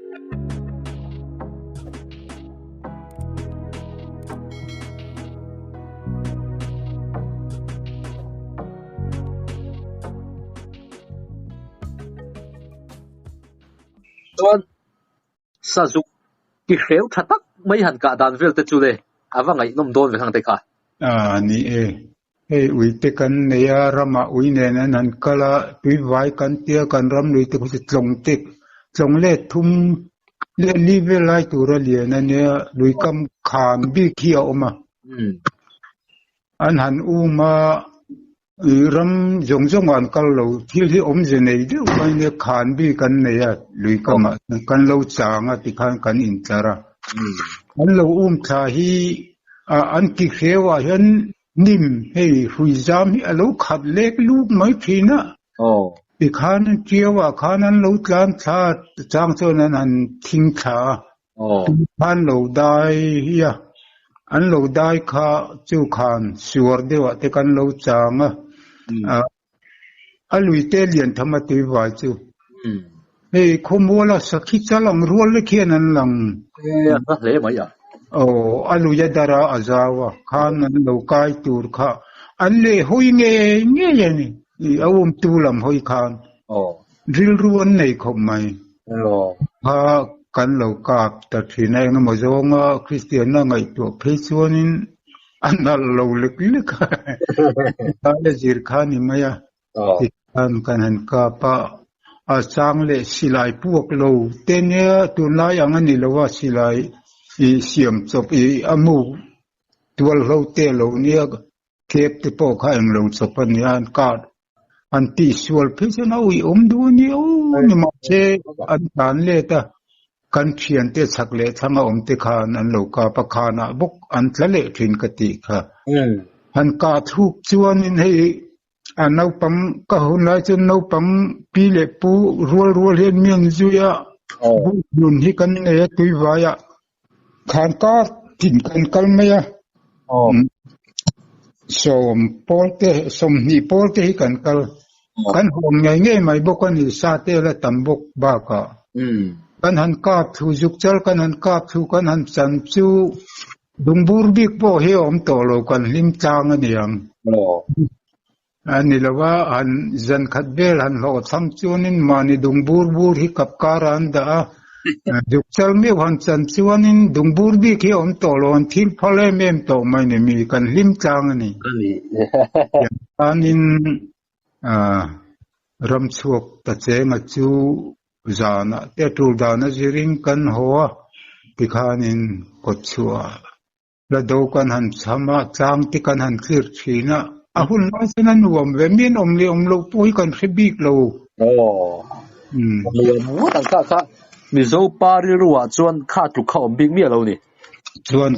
Chuan sazuk ki hreu tha tak mai han kah dan vel te chu le a va ngaihnawm dawn ve khang te kha. A ni e, hei ui te kan nei a, ramah ui nen an han kal a, tui vai kan tia kan ram lui te khu chu tlawng te tlawng let thum leh li vel lai tur a lian a nia, lui kam khan bik hi a awm a. An han um a. Ram zawng zawngah an kal lo, thil hi awmze nei deuh mai nia khan bik an nei a, lui kamah kan lo chang a tikhan kan intlar a. An lo um thla hi an ki hreuah hian hnim hei hrui zam hi a lo khat lek luk mai thin a. Tikhan tiauah khan an lo tlan thla a, chang chuan an han thing thla a. Khan lo dai hi a, an lo dai kha chu khan suar deuhah te kan lo chang a, a lui te lian tham a tui vai chu. Hei khawmuala sakhi chal ang rual lek hian an lang. A hle mai a. Aw, a lui a dar a, a zau a, khan an lo kai tur kha an leh hawi ngei ngei a ni, a umtu lam hawi khan. Rilru an nei khawp mai. Kha kan lo kap ta thin a, engemaw zawnga Kristianna ngaihtuah phei chuanin a nalh lo lek lek a, a zir kha a ni mai a. Tikhan kan han kap a, a chang leh silai puak lo te nia tunlai ang a ni lo a, silai i siam chawp i a mu tualhlo te lo nia kep te pawh kha englo chawp a nia an kap An tihsual phei chuan a uih awm duh a ni aw ni mahse an tlan let a, kan thiante chhak leh thlang a awm te khan an lo kap a, khanah bawk an tla leh thin ka tih kha. Han kah thluk chuanin hei a naupang ka hun lai chuan naupang pi leh pu rual rual hian mi an zui a, buhlun hi kan nei a tuivaiah Khan kar tin kan kal mai a, sawm pawl te, sawmhnih pawl te hi kan kal. Kan hawn ngei ngei mai bawk a ni, sa te la tam bawk bakah. Kan han kap thlu zuk chal, kan han kap thlu, kan han chan chu dungbur bik pawh hi a awm tawh lo, kan hlim tlang a ni ang. A ni lo a, han zan khat vel han hlawh chhang chuanin mahni dung bur bur hi kap karah an dah a, zukchal meuh han chan chuanin dung bur bik hi a awm tawh lo, an thil phal em em tawh mai ni mi kan hlim tlang a ni. Tiangkhanin ram chhuak ta chenga chu zanah te a tul dan a zirin kan haw a, tikhanin kawtchhuah La do kan han chham a, tlang te kan han thlir thin a, a hun lai chuan a nuam ve, mi an awm leh awm loh pawh hi kan hre bik lo. Aw, a nuam ngawt ang kha kha Mizo pa rilru ah chuan kha tluk kha awm bik miah lo ni. Chuan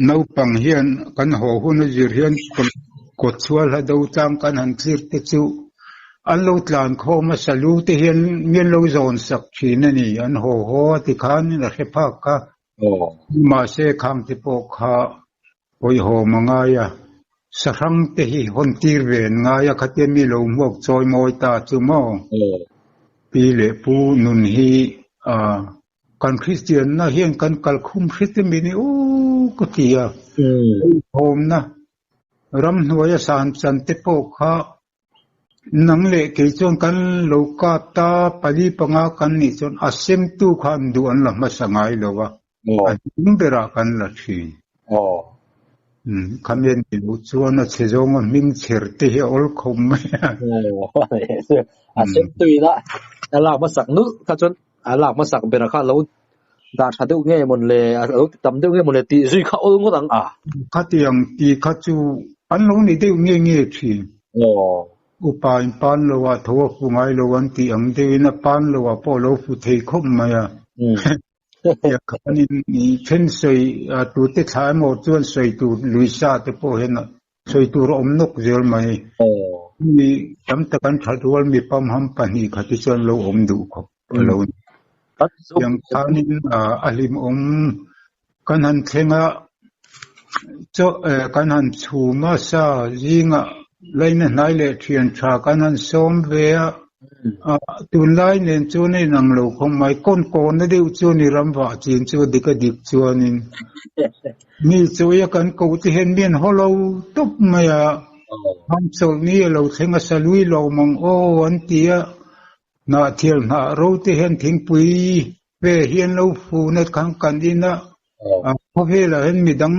naupang hian kan haw hun a zir hian kawt chhual hla do tlang kan han thlir te chu an lo tlan khawm a, salu te hian mi an lo zawn sak thin a ni, an haw haw a tikhan a hre phak kha. Mahse khang te pawh kha pawihawm a ngai a, sahrang te hi hawn tir ve an ngai a, khatia mi lo hmuak chawi mawi ta chu maw? Pi leh pu nun hi kan Kristianna hian kan kalkhum hret em ini aw ka ti a, pawihawmna ramhnuaia san chan te pawh kha Nang leh kei chuan kan lo kap ta pali panga kan nih chuan a semtu kha an duh an la hmasa ngai lo a, a hnung berah kan la thin. Khami an ni loh chuan a chhe zawnga hming chher te hi a awl khawp mai a. A semtu ina a lak hmasak nulh kha chuan a lak hmasak berah kha lo dah tha deuh nge mawn le, a lo ti tam deuh nge mawn le tih zui kha awl ngawt ang a. Khatiang tih kha chu an lo ni deuh nge nge thin. Upa in pan lo ah tho a fu ngai lo an tih ang deuhin a pan lo ah pawh a lo fu thei khawp mai a. Khanin i then sawi tute thla emaw chuan sawi tur lui sa te pawh hian sawi tur a awm nawk zel mai. Mi tam tak an that rual mi pamham pahnih khat hi chuan lo awm duh khawp a lo ni. Tiang khanin a hlimawm kan han thleng a, chaw kan han chhum a, sa zingah laina hnai leh thian tha kan han sawm ve a. Tunlai nen chuan a inang lo khawp mai, kawn kawna deuh chuan i ram vah chin chu a dik a dik chuanin mi chawi a kan koh te hian mi an haw lo tawp mai a, ham chawlh ni a lo thleng a salui lawm ang aw an ti a, Hnahthial hnah ro te hian thingpui ve hi an lo fun a khan kan in a, khawvelah hian midang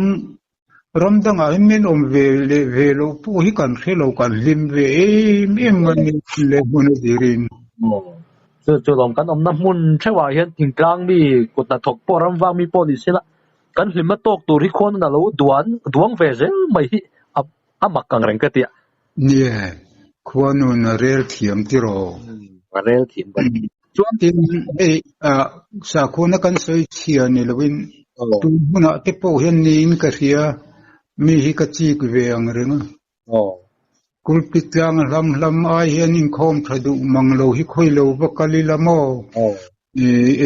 ram dangah hian min awm ve leh ve loh pawh hi kan hre lo, kan hlim ve em em a ni leh hmun a zirin. Chu chu lawm kan awmna hmun theuhah hian thingtlang mi kut hnathawk pawh ram vang mi pawh ni se la kan hlimna tawk tur hi khuan a lo duan duang ve zel mai hi a mak ang reng ka tia. Nie, khuanun a rel thiam tiraw? A rel thiam ka ti. Chuan tin hei sakhuana kan sawi chhia ni loin tun hmunah te pawh hian niin ka hria, mi hi ka chik ve ang reng a. Kulpit tlang hlam hlam ai hian inkhawm tha duh mang lo hi khawi lo va kal ila maw?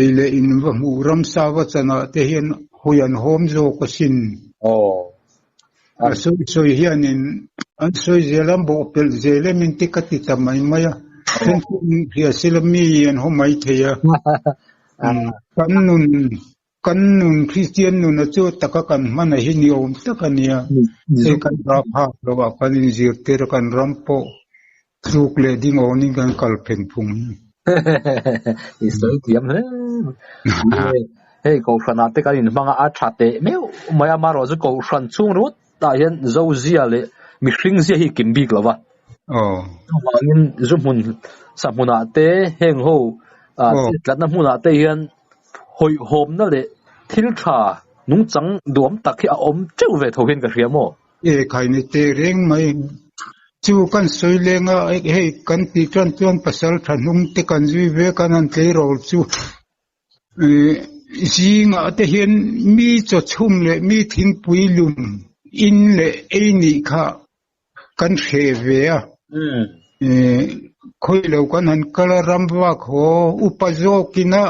Ei leh in va hmuh ramsa va chanah te hian hawi an hawm zawk asin. A sawi sawi hianin an sawi zel a, bawhpelh zel em in ti ka ti ta mai mai a. Thenkhat hria sila mi an haw mai thei a. Kan nun, kan nun Kristian nuna chu taka kan hman a hi ni awm tak a nia. Hei kan ram hak lovah kan inzirtir a, kan ram pawh tluk leh ding awnin kan kal phen phung hi. I sawi thiam hle mai. Hei Kohhranah te kan inhmang a, a tha teh meuh mai a, amaherawhchu chu Kohhran chhung ringawt tah hian Zozia leh mihring zia hi kim bik lo va. Chuvangin zu hmun sa hmunah te heng ho tlatna hmunah te hian hawihhawmna leh thil tha nungchang duhawm tak hi a awm teuh ve tho hian ka hria maw? E khaini te reng mai chu kan sawi leng a, hei kan tih tan chuan pasal tha hnung te kan zui ve kan han tleirawl chu zingah te hian mi chaw chhum leh mi thingpui lum in leh ei nih kha kan hreh ve a, khawi lo kan han kal a ram vak haw upa zawkin a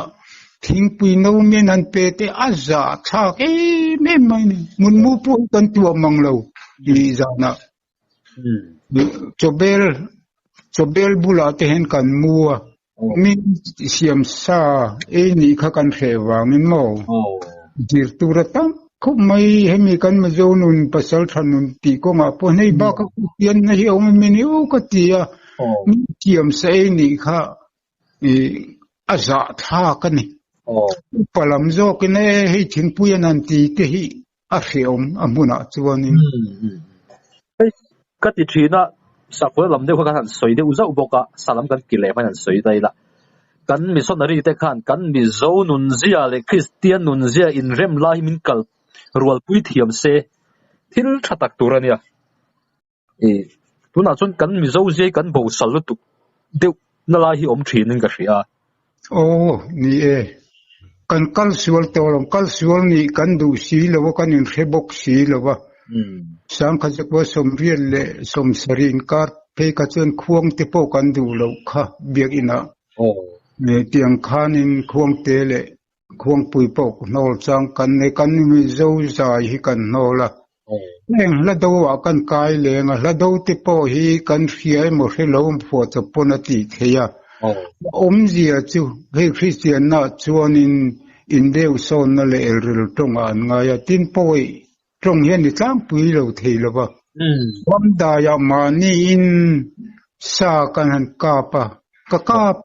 thingpui no mian han pe te a zah thlak em em mai a ni, mutmu pawh hi kan tuah mang lo tih zanah chawbel chawbel bulah te hian kan mu a, mi siam sa ei nih kha kan hreh vangin maw zir tur a tam khawp mai hemi kan Mizo nun pasal tha nun tih kawngah pawh hei bak a pianna hi a awm em ni aw ka ti a, mi siam sa ei nih kha a zah thlak a ni. Upa lam zawkin e hei thingpui an han ti te hi a hrehawm a hmunah chuanin. Hei ka ti thin a, sakhaw lam deuh kha kan han sawi deuh zauh bawk a, sa lam kan ti leh hmain han sawi daih la. Kan missionary te khan kan Mizo nunzia leh Kristian nunzia inrem lai hi min kal rualpui thiam se thil tha tak tur a nia. Tunah chuan kan Mizo zia hi kan bosal lutuk deuh na lai hi awm thin in ka hria. Aw, ni e. Kan kal sual tawh lo, kal sual nih kan duh si lo a, kan inhre bawk si lo a. Sangkhat zakua sawmriat leh sawmsarih inkar phei kha chuan khuang te pawh kan duh loh kha biakinah. Tiang khanin khuang te leh Khuangpui pawh hnawl chang kan nei, kan Mizo zai hi kan hnawl a. Heng hla do ah kan kai leng a, hla do te pawh hi kan hria emaw hre lo phuah chawp pawn a tih theih a. A awmzia chu hei Kristianna chuanin indeuhsawnna leh elrel tawngah an ngai a, tin pawi tawng hian i tlangpui lo thei lo va. Ramdaiah mahniin sa kan han kap a, ka kap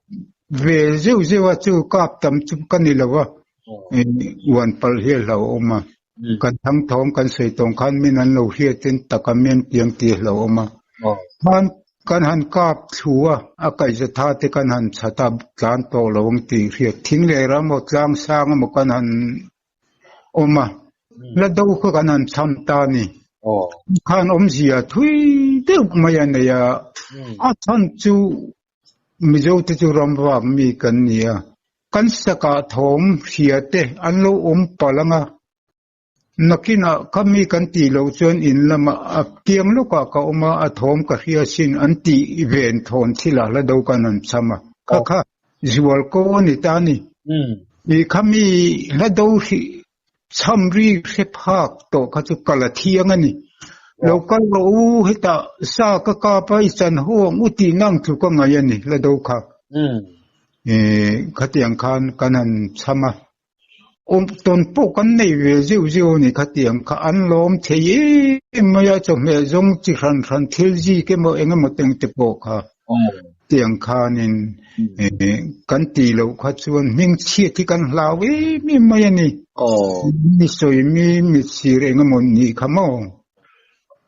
ve zeuh zeuh a, chu kap tam chu ka ni lo va, uan palh hi a hlauhawm a. Kan thangthawm kan sawi tawng khan min an lo hriat in taka mian piang tih a hlauhawm a. Khan kan han kap thlu a, a kaihzatha te kan han chhat a, tlan tawh lo ang tih hriat. Thing leh ram emaw tlang sang emaw kan han awm a, la do kha kan han cham ta a ni. Khan awmzia thui deuh mai a nei a, a chhan chu Mizo te chu ram vak mi kan ni a, kan sakah thawm hria te an lo awm palh ang a, nakinah kha mi kan tih loh chuan in lamah a kiang lawkah ka awm a, a thawm ka hria sin an tih ven thawn thilah la do kan han cham a, kha kha Zual ko a ni ta a ni. I kha mi hla do hrih chham ri hre phak tawh kha chu kal a thiang a ni. Lo kal rawh u, hetah sa ka kap a, i chan ho ang u tih nang tluk a ngaih a ni hla do kha. Khatiang khan kan han chham a, awm tawn pawh kan nei ve zeuh zeuh a ni khatiang kha an lawm thei em mai a, chawhmeh zawng chi hran hran thil zik emaw eng emaw teng te pawh kha tiang khanin kan tih loh kha chuan hmingchhiat hi kan hlau em em mai a ni. Mi sawi mi mitsir eng emaw nih kha maw?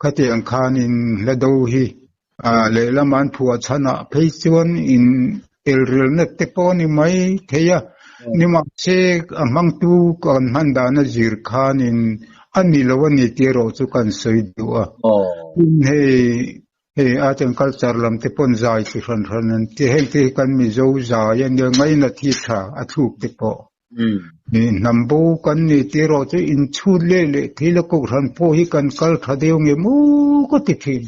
Khatiang khanin hla do hi Lehlam an phuah chhanah phei chuan in elrilna te pawh a ni mai thei a, nimahse a hmangtu kan hman dan a zir khanin a ni lo a ni tih erawh chu kan sawi duh a. Tin hei hei art and culture lam te pawn zai chi hran hran an ti, heng te hi kan Mizo zai a nia ngaina thi tha a thluk te pawh. Hnam bo kan ni tih erawh chu inchhut leh leh thil a kohhran pawh hi kan kal tha deuh nge maw ka ti thin.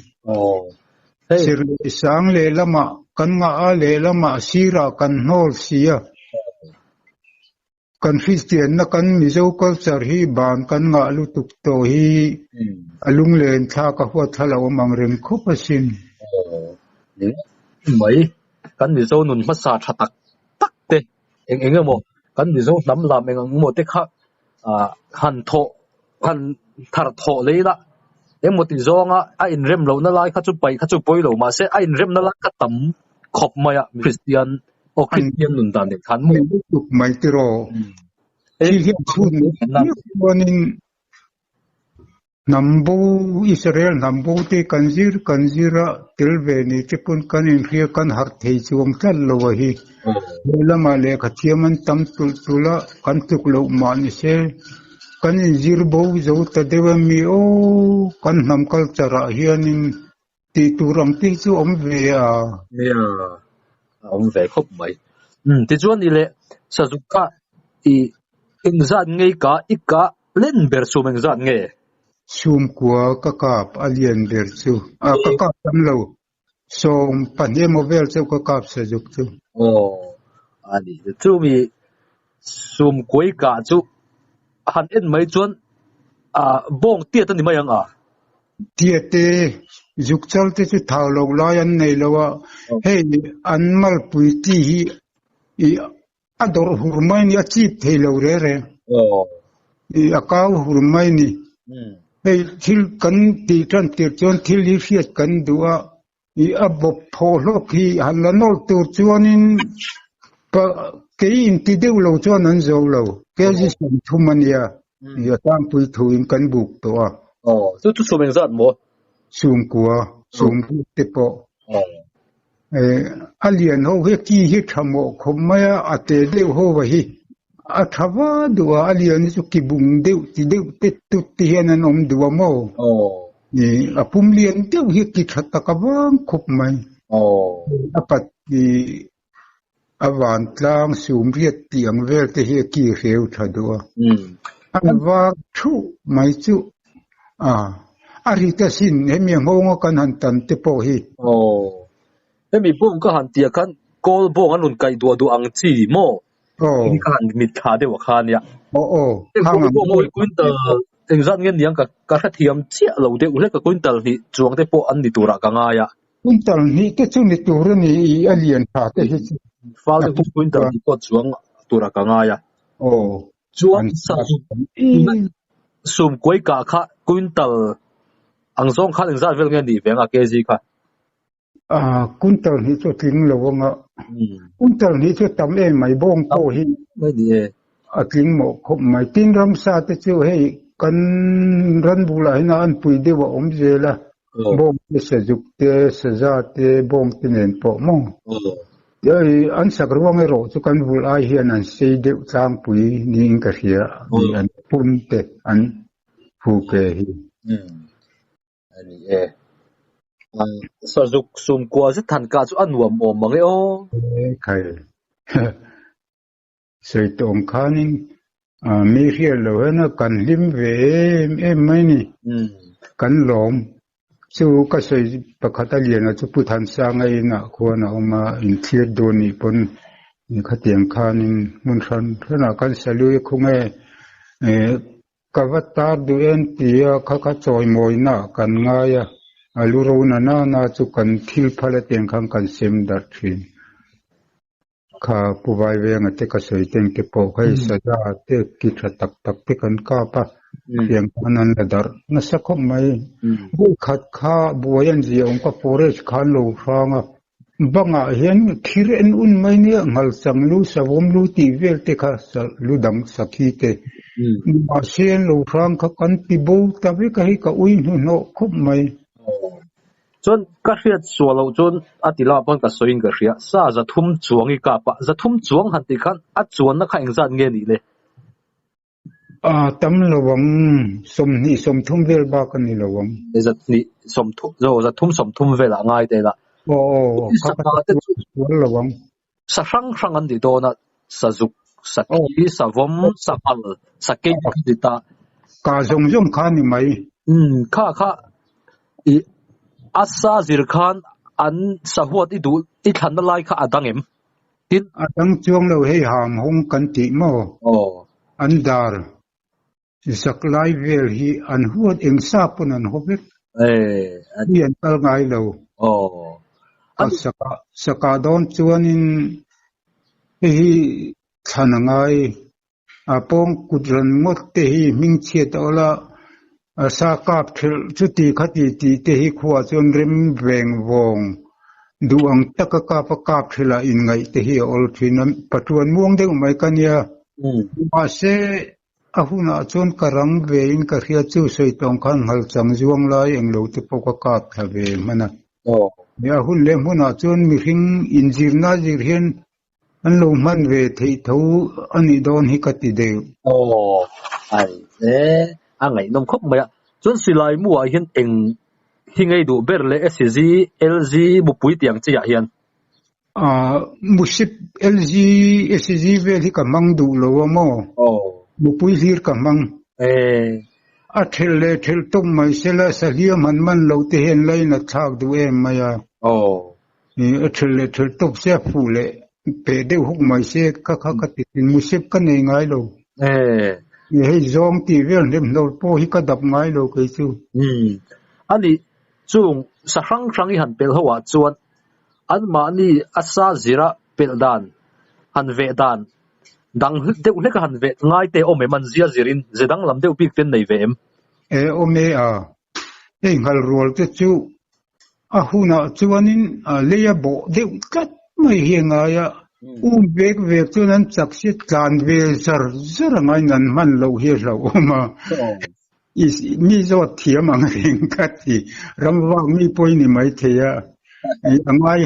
Sir leh sang lehlamah kan ngah a, lehlamah sirah kan hnawl si a. Kan Kristianna kan Mizo culture hi ban kan ngah lutuk tawh hi a lunglen thlak a huat thla lo awm ang reng khawp asin. Mai kan Mizo nun hmasa tha tak tak te eng eng emaw kan Mizo hnam lam eng ang emaw te kha ah han thawh han thar thawh lei la engemaw ti zawnga a inrem lohna lai kha chu paih kha chu pawi lo mahse a inremna lai kha tam khawp mai a Kristian aw Kristian nun dan nen khan maw. Lutuk mai tiraw. Thil hian chhun chuanin Hnam bo, Israel hnam bo te kan zir kan zir a, tel ve ni te pawn kan inhria kan harh thei chuang tlat lo a hi. He lamah lehkha thiam an tam tulh tulh a, kan tluk loh mah ni se, kan inzir bo zo ta deuh em mi aw, kan hnam culture ah hianin tih tur ang te hi chu awm ve a. Nia, a awm ve khawp mai. Umm, tichuan i leh Sazuk kha i engzat ngei ka i ka len ber sum engzat nge? Sumkua ka kap a lian ber chu, a ka kap tam lo, sawm pahnih emaw vel chauh ka kap Sazuk chu. Aw, a ni. Chumi sumkuai kah chu han en mai chuan bawng tiat a ni mai ang a? Tiate, zuk chal te chu thau lo lai an nei lo a, hei an malpui chi hi i a dawrh hur mai ni, a chip thei lo re re. I a kau hur mai ni. Hei thil kan tih tan tir chuan thil hi hriat kan duh a, i a bawp phawh hlawk hi han la nawlh tur chuanin pa kei inti deuh lo chuan an zo lo. Kg 30 a nia, i a tlangpui thuin kan buk tawh a. Aw, chu chu sum engzat maw? Sumkua, sum buk te pawh. A lian ho hi ki hi tha mawh khawp mai a, a te deuh ho va hi a tha va duh a, a lian hi chu ki bung deuh ti deuh te tut te hian an awm duh a maw? A pum lian deuh hi ki tha tak avang khawp mai. A pat a vantlang sum riat tih ang vel te hi a ki hreu tha duh a. An var thuh mai chu a a rit asin hemi a nghawnga kan han tan te pawh hi. Aw hemi bawng ka han tih ah khan kawl bawng an rawn kaih duah duah ang chi maw? Aw. Hemi ka han mit thla deuh ah kha nia. Aw aw. Heng kawl bawng ho hi quintal engzat nge niang ka ka hrethiam chiah lo deuh hlek a quintal hnih chuang te pawh an ni turah ka ngai a. Quintal hnih te chu ni tur a ni i a lian tha te hi chu. Fal te hi quintal hnih pawh chuang turah ka ngai a. Aw. Chuan sum kuai kah kha quintal ang zawng khan engzat vel nge nih ve ang a kg kha? Ah, quintal hnih chu a tling lo ang a. Quintal hnih chu a tam em mai bawng pawh hi. Mai ni e. A tling mawh khawp mai. Tin ramsa te chu hei kan ran bulah hian an pui deuh a awm zel a. Bawng te sazuk te saza te bawng te nen pawh maw? An sak ruang erawh chu kan vulh ai hian an sei deuh tlangpui niin ka hria ni an pum te an phu ke hi. A ni e. Sazuk sumkua zet han kah chu a nuam awm mang e aw. E khai. Sawi tawng khanin mi hriat loh hian kan hlim ve em em mai ni. Kan lawm. Chu ka sawi pakhat a lian a chu Pu Thansanga inah khuan a awm a, inthlir dawn nih pawn khatiang khanin hmun hran hranah kan salui khung e. Ka va tar duh em tia kha kha chawimawina kan ngai a, a lu ro na na na chu kan thil phal atiang khan kan sem darh thin. Kha Pu Vaivenga te ka sawi teng te pawh kha hei saza te ki tha tak tak te kan kap a, tiang khan an la darh nasa khawp mai. Vawikhat kha buai an zia awm ka forest kha an lo hrang a, bangah hian thir en un mai nia nghalchang lu savawm lu tih vel te kha lu dang sakhi te mahse an lo hrang kha kan ti bo ta vek a hei ka ui hnuhnawh khawp mai. Chuan ka hriat suah loh chuan a ti lamah pawn ka sawiin ka hria, sa zathum chuang i kap a, zathum chuang han tih khan a chuanna kha engzat nge nih le? A tam lo ang, sawmhnih sawmthum vel bak a ni lo ang. Zathnih sawmthum, zo zathum sawmthum velah ngai ta ila. Aw aw, kha ka sual lo ang. Sa hrang hrang an ni dawn a, sazuk, sakhi, savawm, sanghal, sakei te kha ni ta. Ka zawng zawng kha ni mai. Umm, kha kha i a sa zir khan an sahuat i duh i thlanna lai kha a dang em? Tin. A dang chuang lo hei ham hawng kan tih maw? Aw. An dar zak lai vel hi an huat eng sa pawn an haw vek. Mi an kal ngai lo. A saka dawn chuanin hei hi thlan a ngai. A pawng kut ran ngawt te hi hming chhiat a awlh a, a sa kap thelh chuti khati tih te hi khuaah chuan rem veng vawng duh ang taka kap a kap thelh ah inngaih te hi a awl thin a, patuan muang deuh mai ka nia. Mahse A hunah chuan ka rang ve in ka hria chu sawi tawng khan nghal chang zuang lai englo te pawh ka kap thla ve hman a. A hun leh hmunah chuan mihring inzirna zir hian an lo hman ve theih tho a nih dawn hi ka ti deuh. Aw, ai e, a ngaihnawm khawp mai a. Chuan silai mu ah hian eng hi ngei duh ber leh SZ, LZ mupui tiang chi ah hian? Musip LG, SG vel hi ka hmang duh lo a maw? Mupui hlir ka hmang. A thelh leh thelh tawp mai sela sahliam han man loh te hian lain a thlak duh em mai a. A thelh leh thelh tawp se a fuh leh peh deuh huk mai se kha kha ka ti thin. Musip ka nei ngai lo. Hei zawng tih vel hnem hnawr pawh hi ka dap ngai lo kei chu. Ani chung sa hrang hrang i han pel ho ah chuan Anmahni a sa zira pelh dan, han veh dan dang deuh hlek a han veh ngai te awm em? An zia zirin ze danglam deuh bik te an nei ve em? E awm e a, hei nghal rual te chu a hunah chuanin lei a bawh deuh tlat mai hi a ngai a, um vek vek chuan an chak si tlan ve zar zar a ngaiin an hman loh hi a hlauhawm a. Mi zawt thiam ang reng ka ti. Ramvak mi pawh i ni maithei a, a ngai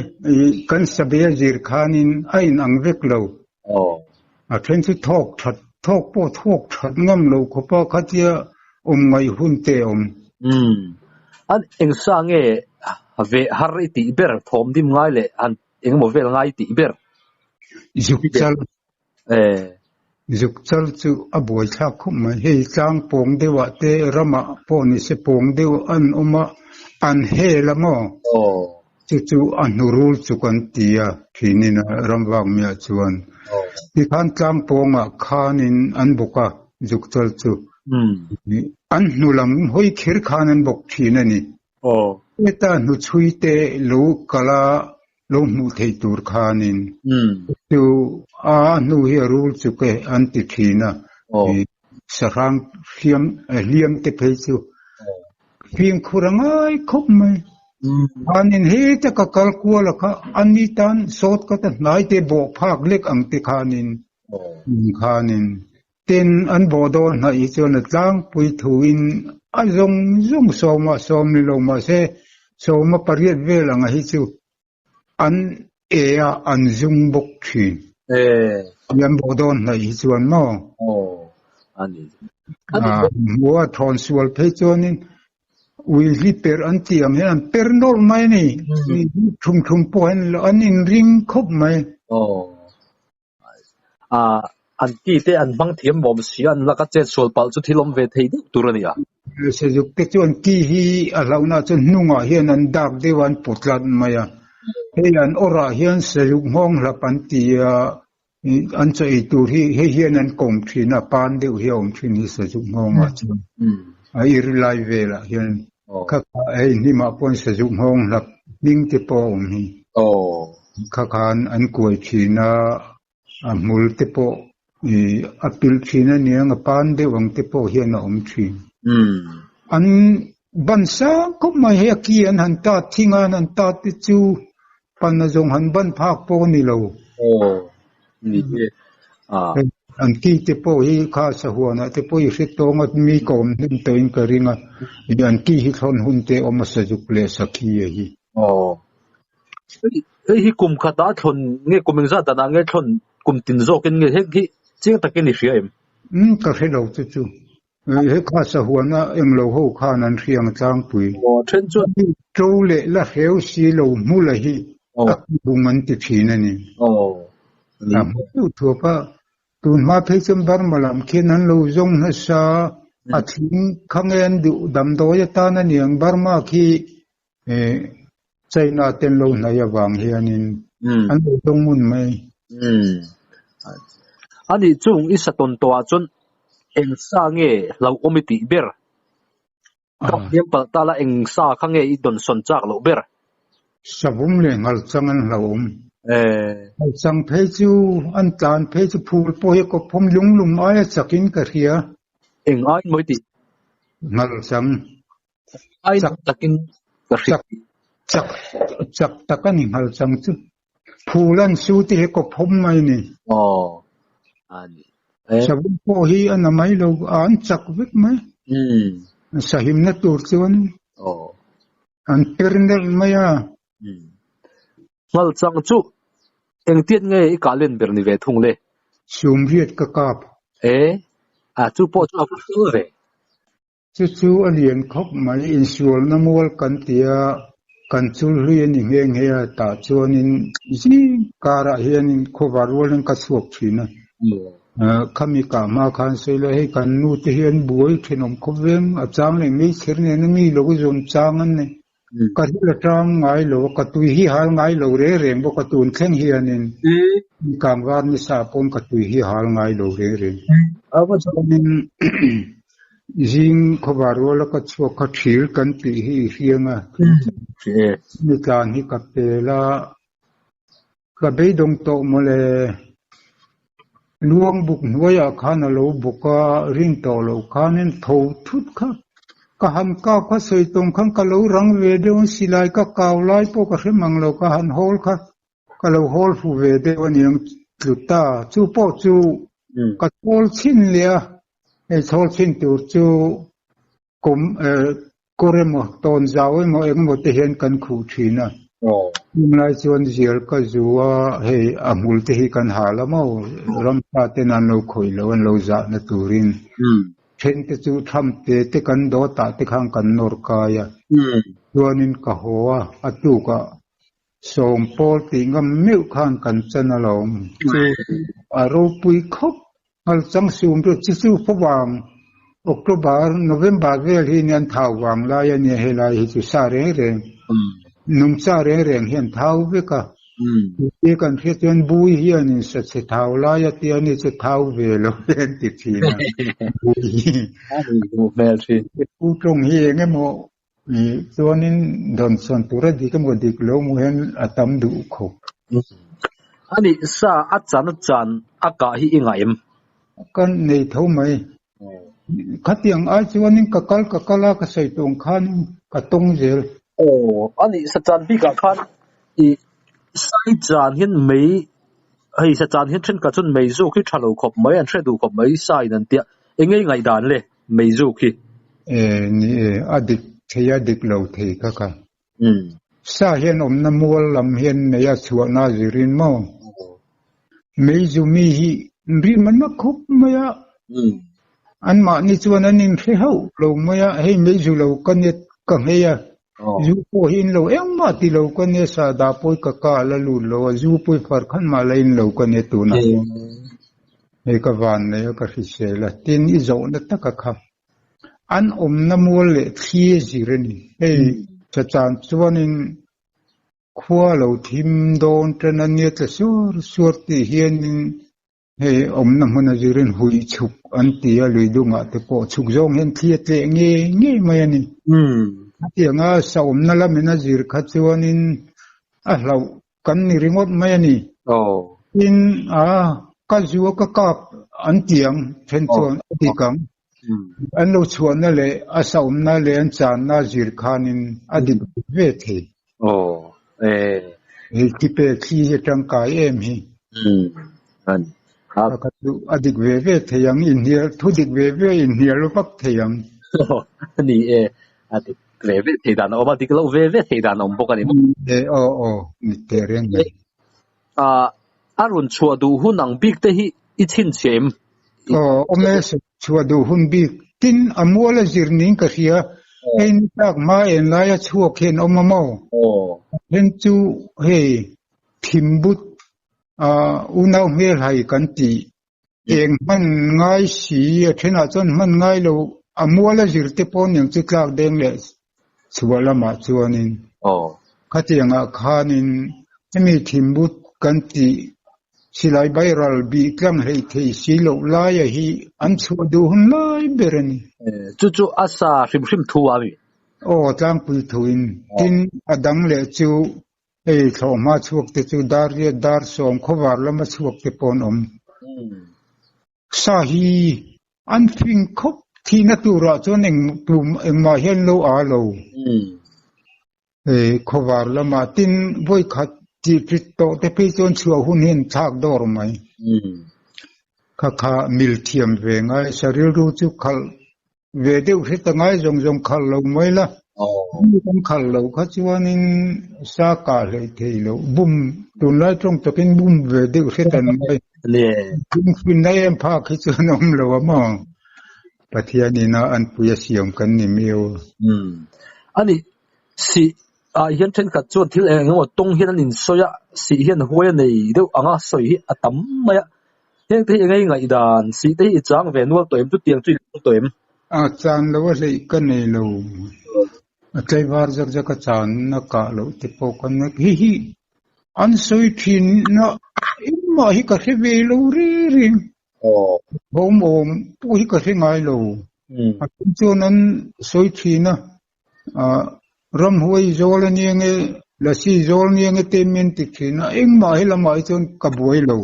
kan sabe a zir khanin a in ang vek lo. A then chu thawk that, thawk pawh thawk that ngam lo khawp a khatia awm ngaih hun te a awm. Umm. An eng sa nge veh har i tih ber, thawm dim ngai leh han engemaw vel ngai i tih ber? Zuk chal. Zuk chal chu a buaithlak khawp mai. Hei tlang pawng deuhah te ramah pawh ni se pawng deuh an awm a, an hel a maw? Chu chu a hnurul chu kan ti a thinin a ram vak miah chuan. Tikhan tlang pawngah khanin an bawk a zuk chal chu. An hnu lam hawi kher khan an bawk thin a ni. Heta hnuchhui te lo kal a lo hmuh theih tur khanin chu a hnu hi a rul chuk e an ti thin a, sahrang hliam hliam te phei chu fimkhur a ngai khawp mai. Khanin heta ka kal kual a kha ani tan sawt ka ta hnai te bawh phak lek ang te khanin khanin Tin, an bawh dawn hnaih hi chuan a tlangpui thuin a zawng zawng sawma sawm ni lo mahse sawma pariat vel anga hi chu an e a, an zung bawk thin. An bawh dawn hnaih hi chuan maw? Hmuh a thawn sual phei chuanin ui hli per an tih ang hian an per nawlh mai a ni. Thum thum pawh hian an inring khawp mai. An ti te an hmang thiam mawm si a, an laka chet sual palh chu thil awm ve thei deuh tur a ni a. Sazuk te chuan ki hi a hlauhna chuan hnungah hian an dak deuh a, an put tlat mai a. Hei an awrah hian sazuk nghawng hlap an ti a, an chaw ei tur hi hei hian an kawm thin a, pan deuh hi a awm thin hi sazuk nghawngah chuan a ir lai velah hian kha kha hei hnimah pawh sazuk nghawng hlap hming te pawh a awm hi. Kha khan an kuai thin a, a hmul te pawh ih a pilh thin a niang a pan deuh ang te pawh hian a awm thin. An ban sang khawp mai hei a ki an han tat thing a, an han tat te chu pan a zawng han ban phak pawh a ni lo. Aw ni e a. An ki te pawh hi kha sahuanah te pawh i hre tawng a, mi ka awm hnem tawhin ka ring a, an ki hi thlawn hun te a awm a sazuk leh sakhi a hi. Aw. Hei hi kum khatah a thlawn nge kum engzat danah nge thlawn kum tin zawkin nge heng hi chiang takin i hria em? Umm ka hre lo chu chu. He kha sahuana englo ho khan an hriang tlangpui. Aw then chuan. To leh la hreu si lo hmula hi a bung an ti thin a ni. Aw. A hmu deuh thuap a, tun hma phei chuan Burma lam khian an lo zawng nasa a thing kha nge an duh damdawi atan a niang Burma khi China ten lo hnaih avang hianin an lo dawng ngun mai. A nih chung i sa tawn tawhah chuan eng sa nge hlauhawm i tih ber? Ka hniam palh ta la eng sa kha nge i dawnsawn chak loh ber? Savawm leh nghalchang an hlauhawm. Nghalchang phei chu an tlan phei chu phul pawh hi kawphawm lunglum aia chakin ka hria. Eng aiin maw i tih? Nghalchang. Ai takin ka hria. Chak chak tak a ni nghal chang chu. Phul an su te hi kawp hawm mai ni. Aw a ni e. Savawm pawh hi a na mai lo a an chak vek mai. Sahimna tur chuan Aw. an per nalh mai a. Nghal chang chu engtiat nge i kah len ber ni ve thung le? Sumriat ka kap. E, a chu pawh chu a va hrul ve. Chu chu a lian khawp mai, insualna mual kan ti a, kan chul hlui a ni nghe nghe a, tah chuanin zing karah hianin khawvar rualin ka chhuak thin a. Khami kah hma khan sawi la, hei kan nu te hian buai thenawm khawp veng, a chang leh meichher nena mi lo zawn chang an nei. Ka hil atang ngai lo a, ka tui hi hal ngai lo reng reng bawk a, tun thleng hianin kangvar nisa pawn ka tui hi hal ngai lo reng reng. Chuanin zing khawvar ruala ka chhuak kha thir kan tih hi i hriang a, mi tlan hi ka pel a, ka beidawng tawh mawle. Luang buk hnuaiah khan a lo bawk a, rin tawh loh khanin tho thut kha ka han kap kha sawi tawng khan ka lo rang ve deuh a, silai ka kau lai pawh ka hre mang lo, ka han hawl kha ka lo hawl fu ve deuh a niang tlu ta, chu pawh chu ka chhawl chhin leh a, hei chhawl chhin tur chu Kum kawr emaw, tawn zau emaw engemaw te hian kan khuh thin a. Tunlai chuan zial ka zu a, hei a hmul te hi kan ha la maw, ramsa ten an lo khawih lo, an lo zahna turin. Then te chu tham te te kan dawt ah te khan kan nawr kai a. Chuanin ka haw a, a tukah sawm pawl tih ngam meuh khan kan chan alawm. Chu a ropui khawp Nghalchang sum chu chi chu favang October, November vel hi nia an thau vang lai a nia helai hi chu sa reng reng nungcha reng reng hi an thau vek a. Tih kan hriat chuan Bui hianin sa chhe thau lai a tia ni chu thau ve lo ve an ti thin a Bui hi. Pu tawng hi eng emaw chuanin dawnsawn tur a dik emaw dik lo maw hian a tam duh khawp. A nih sa a chan a chan a kah hi i ngaih em? Ka nei tho mai. Khatiang ai chuanin ka kal ka kal a ka sawi tawng khanin ka tawng zel. Aw, a nih sa chan bikah khan i sai chan hian mei hei sa chan hian thenkhat chuan mei zuk hi tha lo khawp mai an hre duh khawp mai sa in an tia eng nge i ngaihdan le? Mei zuk hi. E ni e, a dik thei a dik lo thei kha kha. Sa hian awmna mual lam hian mei a chhuahna a zirin maw? Mei zu mi hi rim an la khawp mai a, anmahni chuan an inhre hauh lo mai a, hei mei zu lo ka net ka nghei a, zu pawh hi in lo engmah ti lo ka nia sahdah pawi ka ka a la lut lo a, zu pawi far khan mah la in lo ka nia tunah hian. Hei ka van nei a ka hrisel a, tin i zawhna taka kha an awmna mual leh thli a zir a ni. Hei chachan chuanin khua lo thim dawn tan a nia tla suar suar tih hianin hei awmna hmun a zirin hui chhuk an ti a, lui dungah te pawh chhuk zawng hian thli a tleh ngei ngei mai a ni. Hetianga sa awmna lamin a zir kha chuanin a hlauh. kan ni ringawt mai a ni. Tin, a ka zua ka kap an ti ang then chuan a dik ang. An lo chhuahna leh a saumna leh an channa zir khanin a dik ve thei. Hei thi pe thli hi a tangkai em hi. Ka chu a dik ve ve thei ang, inhnial thu dik ve ve inhnial vak thei ang. Ni e, a dik ve ve thei dan a awm a, dik loh ve ve thei dan a awm bawk a ni maw? Ni e, aw aw, ni teh reng mai. A rawn chhuah duh hun ang bik te hi i chhinchhiah em? Aw, awm e, chhuah duh hun bik. Tin, a mual a zir niin ka hria. Hei ni tlak hma en laia chhuak hian awm a maw? Then chu hei thimbut unau hmelhai kan tih eng hman ngai si a thenah chuan hman ngai lo a mual a zir te pawh niang chu tlak deng leh chhuah lamah chuanin khatiangah khanin hemi thimbut kan tih silai bairal bih tlang hleih thei si loh laia hi an chhuah duh hun lai ber a ni. Chu chu a sa hrim hrim thu a mi? Aw tlangpui thuin tin a dang leh chu Hei thlawhhma chhuak te chu dar riat dar sawm khawvar lama chhuak te pawh an awm. Sa hi an fing khawp thihna turah chuan eng tum engmah hian lo a lo. Hei khawvar lamah tin vawikhat tih tit tawh te phei chuan chhuah hun hi an thlak dawr mai. Kha kha mil thiam ve ngai sa rilru chu khalh Ve deuh hret a ngai zawng zawng khalh lo mai la. Mi kan khalh loh kha chuanin sa kah hleih thei loh bum tunlai tawng takin bum ve deuh hret an ngai. Lungfinna em phak hi chuan a awm lo a maw? Pathian ina an pui a siam kan ni miau. Ani si ah hian thenkhat chuan thil eng emaw tawng hian an insawi a, si hian huai a nei deuh anga sawi hi a tam mai a. Heng te hi engei ngaihdan sih te hi i chang ve nual tawh em? Chutiang chu i lung tawh em? A chan lo a hleih ka nei lo. A tlaivar zak zak a chan a kah loh te pawh kan nek. Hi hi an sawi thin na engmah hi ka hre ve lo reng reng. Thawm awm pawh hi ka hre ngai lo. A then chuan an sawi thin a, Ramhuai zawl a nia nge, Lasi zawl nia nge te min ti thin a, engmah he lamah hi chuan ka buai lo.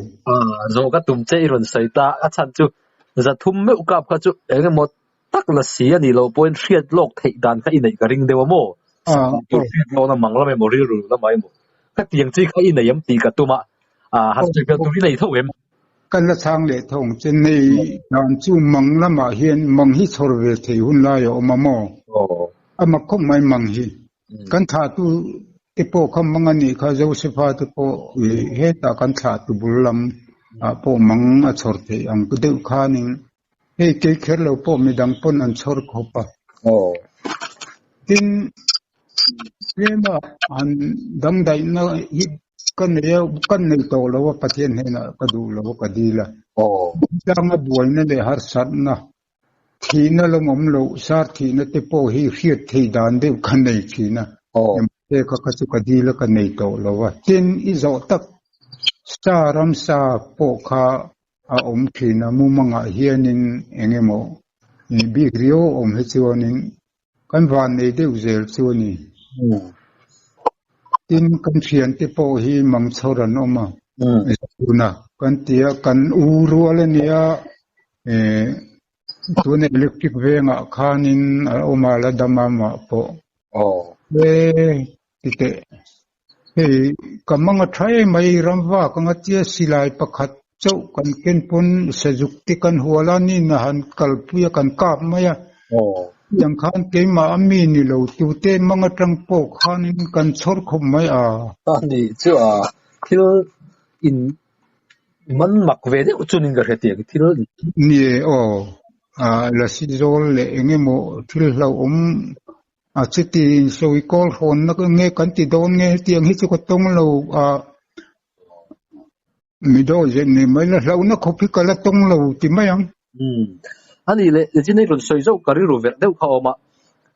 Zawh ka tum che i rawn sawi ta, a chhan chu 300 meuh kap kha chu eng emaw tak lasi a nih loh pawhin hriat lawk theih dan kha i neih ka ring deuh a maw? Tur hriat lawkna mang lam emaw rilru lamah emaw ka tiang chi kha i nei em tih ka tum a, han sawi fel tur i nei tho em? Ka la chhang leh tho ang che, nei dan chu mang lamah hian mang hi chhawr ve thei hun lai a awm a maw? A mak khawp mai mang hi. Kan thlahtu te pawh kha mang a nih kha, Josepha te pawh hetah kan thlahtu bul lam ah pawh mang a chhawr theih ang deuh khanin hei kei kher lo pawh midang pawn an chhawr khawp a. Tin, Tlema han dangdaihna hi ka nei a, ka nei tawh lo a, Pathian hnenah ka duh lo a, ka dil a. Tlanga buaina leh harsatna, thihna lam awm loh, sar thihna te pawh hi hriat theih dan deuh ka nei thin a. Mahse kha kha chu ka dil a, ka nei tawh lo a. Tin, i zawh tak sa ramsa pawh kha a awm thin a, mumangah hianin eng emaw bik riau a awm hi chuanin Kan van nei deuh zel chu a ni. Tin, kan thiante pawh hi mangchhawr an awm a, tuna kan ti a, kan u rual a nia, tuna electric vengah khanin a awm a, la dam a mah pawh. E, ti teh. Hei, ka mang a tha em mai, ramva ka nga tia silai pakhat chauh kan ken pawn sazuk te kan hual a, ni na han kalpui a kan kap mai a. Tiang khan keimah a mi ni lo tute mang atang pawh khanin kan chhawr khawp mai a. A ni chu a, thil in man mak ve deuh chunin ka hre tiang thil. Ni e aw, lasi zawl leh eng emaw thil hlauhawm A chuti insawi kawl hawnna nge kan ti dawn nge hetiang hi chu ka tawng lo a, mi dawi zet nei mai la hlauhna khawp hi ka la tawng lo ti mai ang. Umm. A nih leh Nichin hei rawn sawi zauh ka rilru verh deuh kha a awm a,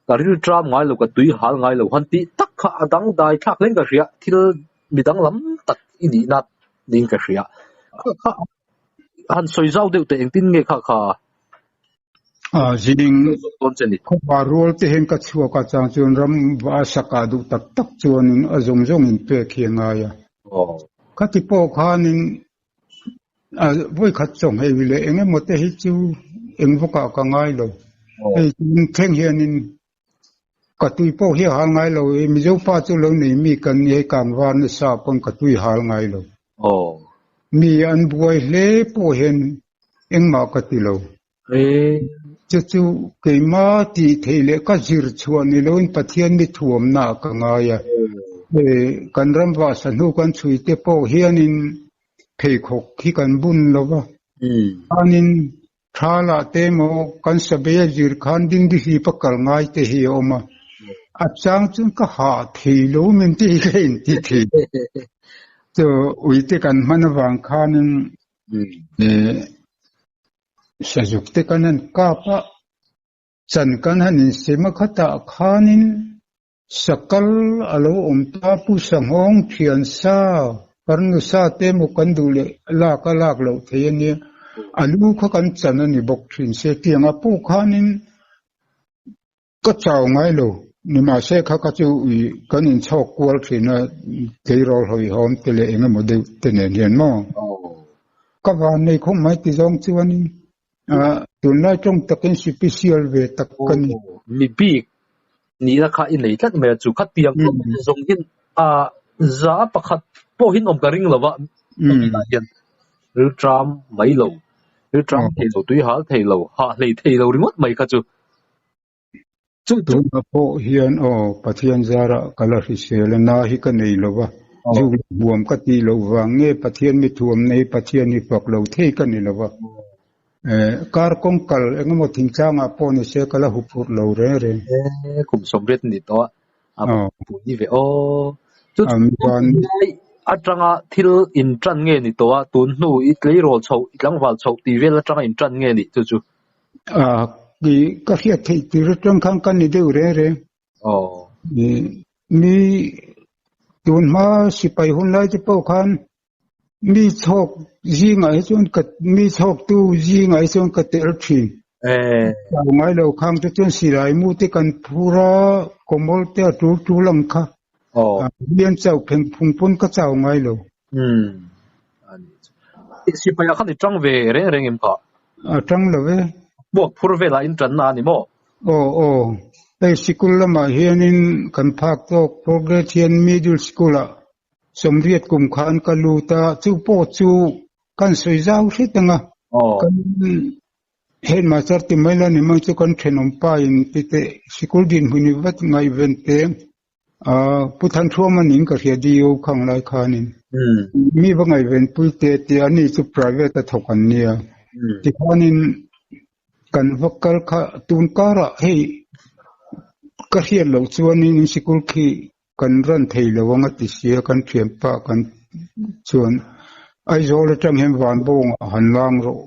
ka ril tram ngai lo ka tui hal ngai lo han tih tak kha a dang dai thlak hlein ka hria, thil mi danglam tak i nihna niin ka hria. Kha kha han sawi zau deuh teh engtin nge kha kha Zing khawpa rual te hian ka chhuak a chang chuan ram va a sak ah duh tak tak chuanin a zawng zawng in pek hi a ngai a. Khati pawh khanin a vawi khat chawnghei leh eng emaw te hi chu eng vawkah ka ngai lo. Hei tun thleng hianin ka tui pawh hi a hal ngai lo. Mizo pa chu lo nei mi kan ni hei kangvar nasa pawn ka tui hal ngai lo. Mi an buai hle pawh hian engmah ka ti lo. Chu chu keimah tih theih leh ka zir chhuah ni loin Pathian mi thuamna ah ka ngai a. Kan ram vahsa hnu kan chhui te pawh hianin pheikhawk hi kan bun lo va. Khanin thalah te emaw kan sabeia zir khan dingdi hlip a kal ngai te hi a awm a. A chang chuan ka hah thei lo min ti hi ka inti thei. Chu uite kan hman avang khanin Sazuk te kan han kap a, chan kan han insem a khatah khanin sakal a lo awm ta pu Sanghawng thian sa farnu sa te emaw kan duh leh lak a lak loh thei a nia, a lu kha kan chan a ni bawk thin se tiangah pawh khanin Ka chau ngai lo, nimahse kha kha chu ui kan inchhawk kual thin a, tleirawl hawihhawm te leh eng emaw deuh te nen hian maw? Ka van nei khawp mai ti zawng chuanin tunlai tawng takin sipisial ve tak ka ni. Mi bik nihna kha i nei tlat mai a, chu khatiang khawp zawng hian za pakhat pawh hin awm ka ring lo va, hian rilṭam mai lo, rilṭam thei lo, tuihal thei lo, hah hlei thei lo ringawt mai kha chu. Tunah pawh hian aw Pathian zarah ka la hrisel a, na hi ka nei lo va, zuk leh huam ka tih loh vang nge Pathian mi thuam nei Pathian hi fak lo thei ka ni lo va. Kar kawng kal engemaw thingtlangah pawh ni se ka la huphurh lo reng reng. Kum sawmriat a ni tawh a, a pui ve aw. Chu atanga thil intan nge ni tawh a, tun hnu i tleirawl chhoh, i tlangval chhoh tih vel atanga intan nge ni chu chu? Ka hriat theih tir atang khan ka ni deuh reng reng. Mi tun hma sipai hun lai te pawh khan mi chhawk zingah hi chuan ka mi chhawk tu zingah hi chuan ka tel thin. Chau ngai lo khang te chuan silai mu te kan phur a, kawmawl te a tul tul ang kha. Hian chau pheng phung pawn ka chau ngai lo. Sipai ah khan i tang ve reng reng em kha? A tang lo e. Buak phur velah in tanna a ni maw? Aw aw. Hei sikul lamah hianin kan phak tawk Progress hian Middle School ah sawmriat kum khan ka lut a, chu pawh chu kan sawi zau hret ang a. Kan headmaster ti mai la ni mai chu kan thenawm pa in ti teh sikul dinhmun i vat ngaihven teh Pu Thanthuama ning ka hria DO khang lai khanin mi va ngaihven pui te tia ani chu private a thawk an nia. Tikhanin kan va kal kha tun karah hei ka hriat loh chuanin sikul khi kan ran thei lo ang a ti sia kan thianpa kan chuan Aizawl atang hian Vanbawngah han lang rawh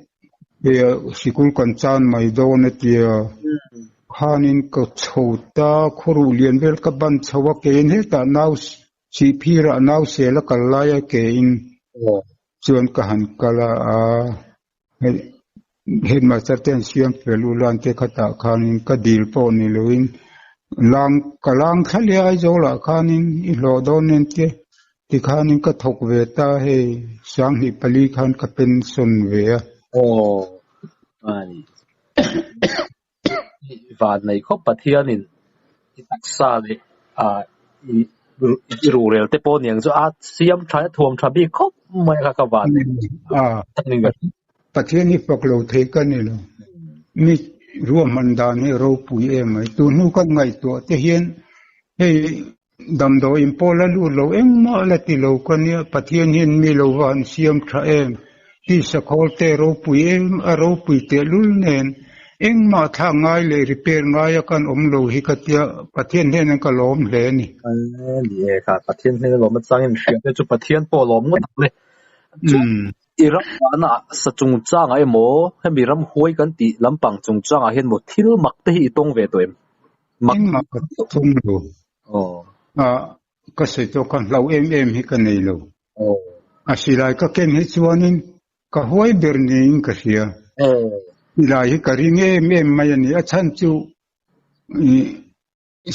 hei sikul kan chan mai dawn a tia. Khanin ka chho ta, khuaruh lian vel ka ban chho a kein hetah nau sihphirah nau sel a kal lai a kein chuan ka han kal a, hei headmaster te an siam fel u lan te khatah khanin ka dil pawh ni loin lang ka lang thla leh a Aizawlah khanin i hlawh dawn nen te tikhanin ka thawk ve ta hei sanghnih pali khan ka pension ve a. Van nei khawp Pathianin i taksa leh i rurel te pawh niang chu a siam tha a thuam tha bik khawp mai a kha ka van nei. Pathian hi fak lo thei ka ni lo. Mi ruahman dan hi a ropui em mai. Tun hnu kan ngaihtuah te hian hei damdawiin pawh la lut lo engmah la ti lo ka nia. Pathian hian mi lo va han siam tha em. Tisa khawl te ropui em a ropui tehlul nen engmah thlak ngai leh repair ngai a kan awm lo hi ka tia Pathian hnenah ka lawm hle a ni. Ni e kha Pathian hnena lawm atangin hriat te chu Pathian pawh lawm ngawt ang le. Chuan i ram dahna sa chungchangah emaw hemi ram huai kan tih lampang chungchangah hian maw thil mak te hi i tawng ve tawh em? Mak Engmah ka tawng lo. Ka sawi tawh kha hlauh em em hi ka nei lo. A silai ka ken hi chuanin ka huai ber niin ka hria. Silai hi ka ring em em mai a ni. A chhan chu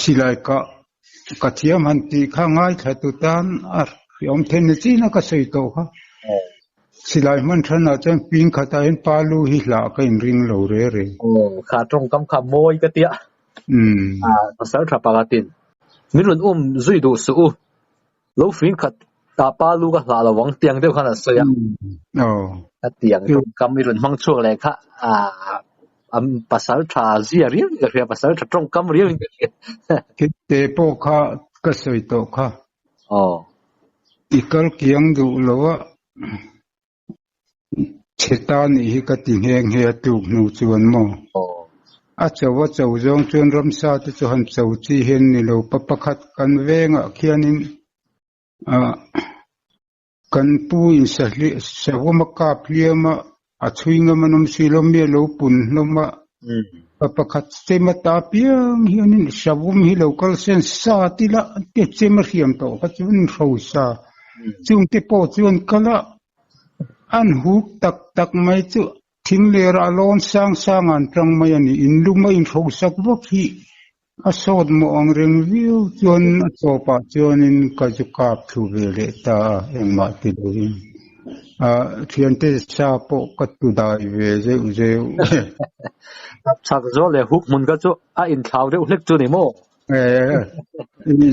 silai ka ka thiam han tih kha ngaithla tu tan a Hriawm then ni chin a ka sawi tawh kha. Silai hman than ah chuan ping khatah hian pa lu hi hlah ka inring lo re re. Aw, kha tawngkam kha mawi ka tia. Pasal tha pakhatin min rawn um zui duh suh u. Lo fing khat ah pa lu ka hlah lo ang tiang deuh khan a sawi a. Ka tiang tawngkam i rawn hmang chhuak leh kha pasal tha zia riau in ka hria, pasal tha tawngkam riau in ka hria. Te pawh kha ka sawi tawh kha. Aw. I kal kiang duh lo a, chhe ta nih hi ka ti nghe nghe a tluk hnu chuan maw? A cho a cho zawng chuan ramsa te chu han cho chi hian ni lo pa pakhat kan vengah khianin ah kan pu in savawm a kap hliam a, a chhui ngam an awm si lo mi a lo pun hlawm a, pa pakhat chem a ta piang hianin savawm hi lo kal sen sa tila te chem a hriam tawh kha chuan hrosa chungte pawh chuan kal a an huk tak tak mai chu thing lerah lawn sang sang an tang mai a ni in lum a inhrosak vak hi a sawt mawh ang reng viau chuan a tawpah chuanin ka zu kap thlu ve leh ta a engmah ti lovin ah thiante sa pawh ka tu dai ve zeuh zeuh. Chak zawh leh huk hmun kha chu a inthlau deuh hlek chu ni maw?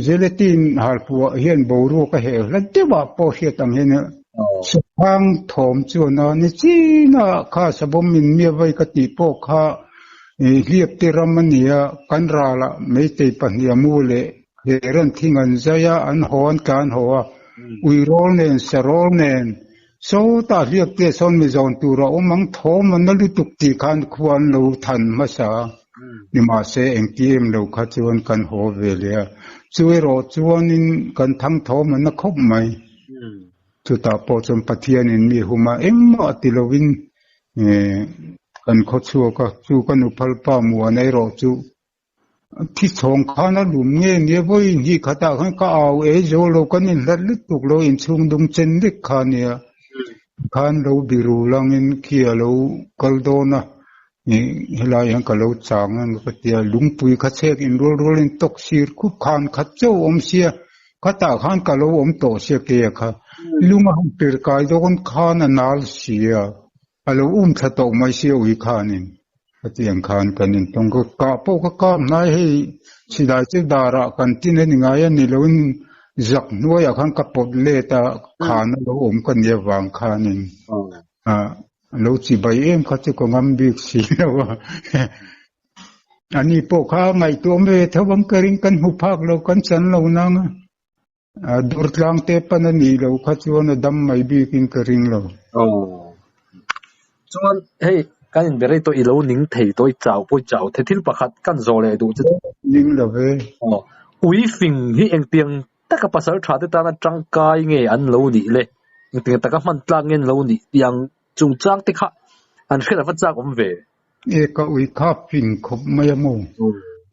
Gelatin halpuah hian boruak a heh hla deuh ah pawh hriat ang hian Saphang thawm chuan a ni chin a, kha savawm in mia vai ka tih pawh kha hliap te ram a ni a, kan ralah meitei pahnih a mu leh heran thing an zai a, an haw an tlan haw a, uirawl nen sarawl nen sawtah hliap te sawn mi zawn tur a awm ang thawm a na lutuk tih khan khua an lo than hmasa a. Nimahse engti em lo kha chuan kan haw ve leh a, chu erawh chuanin kan thang thawm a na khawp mai. Chutah pawh chuan Pathianin mi huma engmah ti lovin kan khaw chhuak a, chu ka nu phalpa muan erawh chu thi chhawng khan a lum nge nia vawi hnih khatah khan ka au e zo lo kan inhlat lutuk lo inchhung dung chen vek kha nia khan lo biru langin khi a lo kal dawn a. Helai hian ka lo chang a ka ti a, lungpui kha chhek in rual rual in tawk sir khup khan khat chauh awm sia, khatah khan ka lo awm tawh sia keia kha lung a han pir kai dawn khan a nal sia, a lo um thla tawh mai sia ui khanin hetiang khan kan intawng ka kah pawh ka kap hnai hei silai chu darah kan tin a ni ngai a ni loin zak hnuaiah khan ka pawt let a khan a lo awm ka nia vang khanin ah. A lo chi bai em kha chu ka ngam bik si lo a. Ani pawh kha ngaihtuah ve tho ang ka ring kan hmu phak lo kan chan lo nang a. A dur tlang te pan a nih lo kha chuan a dam mai bikin ka ring lo. Aw. Chuan hei kan inbe rei tawh i lo ning thei tawh i chau pawh i chau thei thil pakhat kan zawh leh duh che chu. Ning lo ve. Aw. Ui fing hi engtiang taka pasal tha te tana tangkai nge an lo nih le? Engtiang taka hman tlak nge an lo nih tiang chungchang te kha an hriat a va chak awm ve. E ka ui kha fing khawp mai a maw?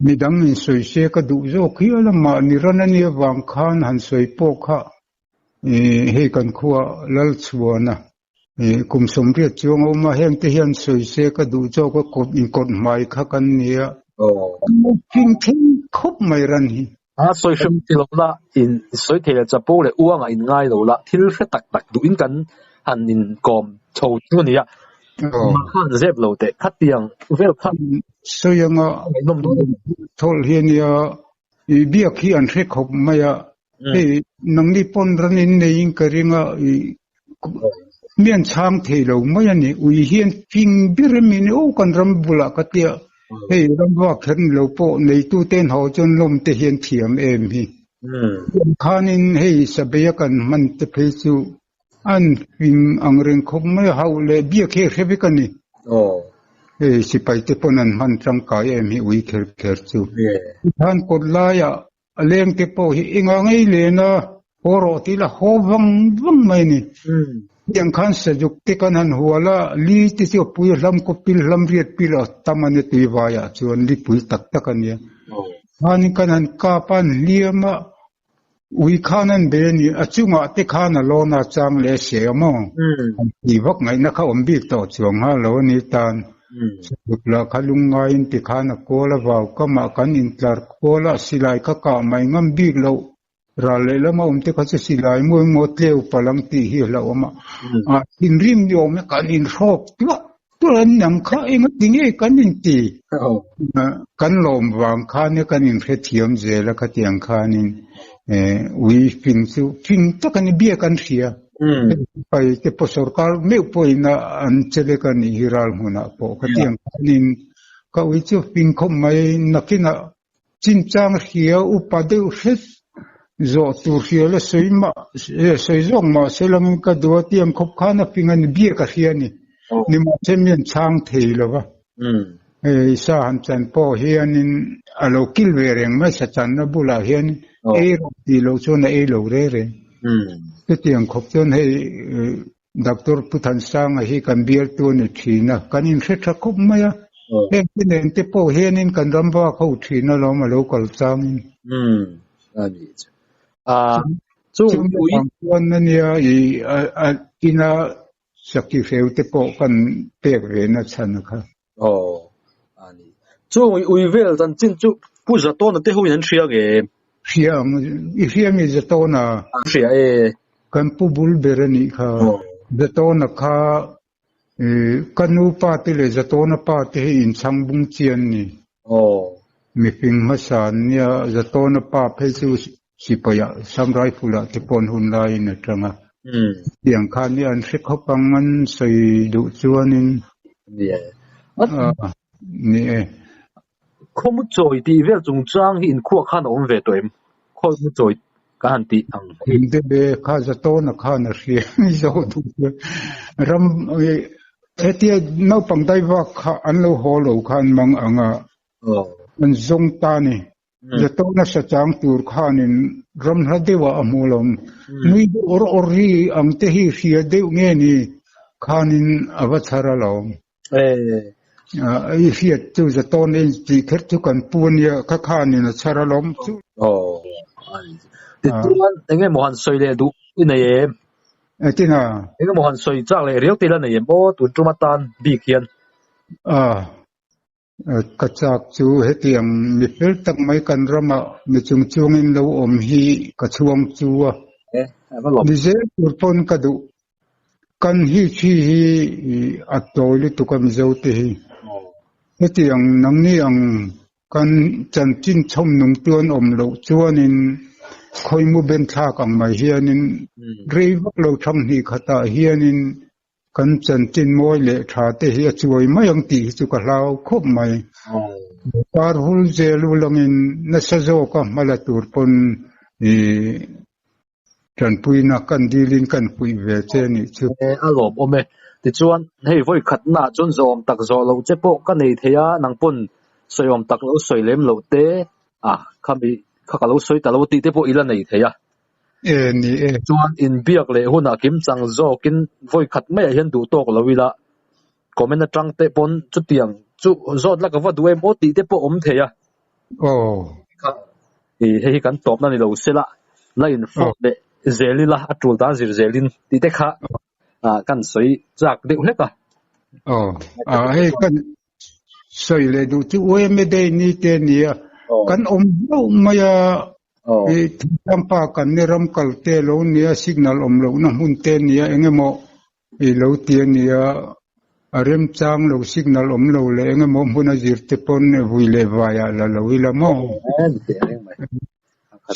Midang in sawi se ka duh zawk hial a, mahni ran a nia vang khan han sawi pawh kha hei kan khua Lalchhuana kum sawmriat chuang a awm a, heng te hian sawi se ka duh zawk a, kawt inkawt hmai kha kan nia. Fing thleng khawp mai ran hi. A sawi hrim ti lo la, in sawi thei leh chapo leh uangah in ngai lo la, thil hre tak tak duhin kan han inkawm chho chu a nia. Mah khan zep lo teh, khatiang vel kha. Sawi anga thawlh hi a nia, i biak hi an hre khawp mai a, hei nangni pawn ran in neiin ka ring a, i mian chhang thei lo mai a ni, ui hian fing ber em in aw kan ram bulah ka tia, hei ram vak kher ni lo pawh neitu ten haw chuan lawm te hian thiam em hi. Khanin hei sabeia kan hman te phei chu An fing ang reng khawp mai a, hauh leh biak hi a hre vek a ni. Hei sipai te pawn an hman tangkai em hi ui kher kher chu. Tikhan kawt laiah a leng te pawh hi enga ngei len a, haw rawh tih ila haw vang vang mai a ni. Tiang khan sazuk te kan han hual a, li te chu a pui a hlam kaw pil hlam riat pil a tam a nia tuivaiah chuan lipui tak tak a nia. Khanin kan han kap a, an hliam a, Ui khan an be a ni, a chungah te khan a lawn a chang leh a se a maw? An tih vak ngaihna kha awm bik tawh chuang nghal lo a ni tan. Chhuk lah kha lungngaiin ti khan a kawl a vau kamah kan intlar kawl a, silai kha kah mai ngam bik loh. Ral lehlama awm te kha chu silai mu emaw tleu palh ang tih hi a hlauhawm a. A thinrim ni awm e kan inhrawk tuah tuah a nang kha enga ti nge kan inti? Kan lawm vang khan e kan inhrethiam zel a khatiang khanin ui fing chu fing tak a ni biak an hria. Pai te pawh sorkar meuh pawhin an chelek a nih hi ral hmunah pawh khatiang khanin ka ui chu fing khawp mai nakinah Chinchang hria upa deuh hret zawh tur hria la sawi mah sawi zawk mah se langin ka duh a tiang khawp khan a fing a ni biak a hria a ni. Nimahse mi an chhang thei lo va. Hei sa han chan pawh hianin a lo kil ve reng mai sa channa bulah hian ei rawh tih loh chuan a ei lo re reng. Chutiang khawp chuan hei Doctor Pu Thansanga hi kan bialtu a ni thin a, kan inhre tha khawp mai a. Heng te nen te pawh hianin kan ram vak ho thin alawm a lo kal changin. Umm a ni chu. A chung ui. Chumi chuan ania i a ina saki hreu te pawh kan pek ve na chhan a kha. Aw a ni. Chung i ui vel chanchin chu Pu Zatawna te hoin an hria nge? Hria ang, i hria nge Zatawna? An hria e. Kan pu bul ber a nih kha. Zatawna kha ka nu pa te leh Zatawna pa te hi inchhang bung chian ni. Aw. Mifing hmasa an nia, Zatawna pa phei chu Sipaia Sam Rifle ah te pawh an hun laiin a tang a. Tiang khan hi an hre khawp ang an sawi duh chuanin. Ni e. Ni e. Khawmu chawi tih vel chungchang hi inkhua khan a awm ve tawh em? Khawmu chawi ka han tih ang hi. Awm deuh e, kha Zatawna khan a hria zo duh chuan ram hetia naupang daivak kha an lo haw lo khan mang ang a an zawng ta ni. Zatawna sachang tur khanin ram hla deuhah a hmu lo. Nui deuh awr awr ri ang te hi hria deuh nge ni khanin a va chhar alawm. I hriat chu Zatawna in tih kher chu kan pu ania kha khanin a chhar alawm chu. Aw tichuan eng emaw han sawi leh duh i nei em? Engtin a? Eng emaw han sawi chak leh riau te ila nei em aw tun tum atan bik hian? A. Ka chak chu hetiang mi fel tak mai kan ramah mi chung chungin lo awm hi ka chhuang chu a. Ni zel tur pawn ka duh. Kan hi thi hi a tawi lutuk a Mizo te hi. Hetiang nangni ang kan chanchin chhawm nung chuan awm loh chuanin khawimu ben thlak ang mai hianin rei vak lo thang hnih khatah hianin Kan chanchin mawi leh tha te hi a chuai mai ang tih hi chu ka hlau khawp mai. Kar hul zel u langin nasa zawka hma la tur pawn i tanpuina kan dilin kan puih ve che nih chu. A lawm awm e. Tichuan, hei vawi khatnaah chuan zawhawm tak zawh loh che pawh ka nei thei a, nang pawn sawiawm tak lo sawi lem loh te, a khami kha ka lo sawi ta lo tih te pawh i la nei thei a. E ni e. Chuan inbiak leh hunah kimchang zawkin vawi khat maiah hian duh tawk lo ila, comment atang te pawn chutiang chu zawt la ka va duh em aw tih te pawh awm thei a. Aw. Kha i hei hi kan tawpna ni lo sela, la infawh leh zel ila a tul dan zir zelin tih te kha kan sawi chak deuh hlek a. Aw, a hei kan sawi leh duh chu UMA day ni te nia kan awm hlauh mai a i thingtlang pa kan ni ram kal te lo nia signal awm lohna hmun te nia engemaw i lo ti a nia a remchang lo signal awm lo leh engemaw hmun a zir te pawn vui leh vaiah la lo ila maw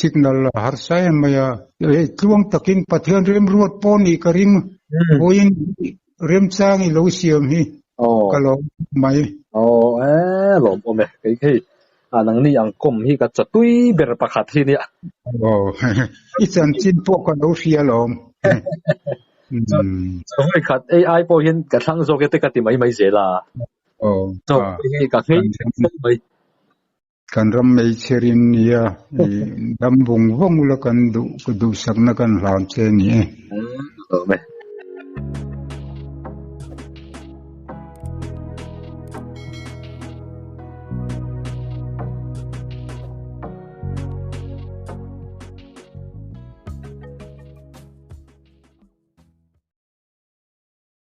signal a harsa em mai a hei tluang takin Pathian remruat pawh nih ka ring vawiin remchang i lo siam hi ka lawm mai. Aw e lawm awm e kei hei a nangni ang kawm hi ka chatui ber pakhat hi nia. Aw i chanchin pawh ka lo hria lawm. Vawi khat AI pawh hian ka thlang zawk e te ka ti mai mai zel a. Aw hei ka nghei mai. Kan ram meichherin nia i dam vawng vawng ula kan duh duhsakna kan hlan che ni e. Lawm e.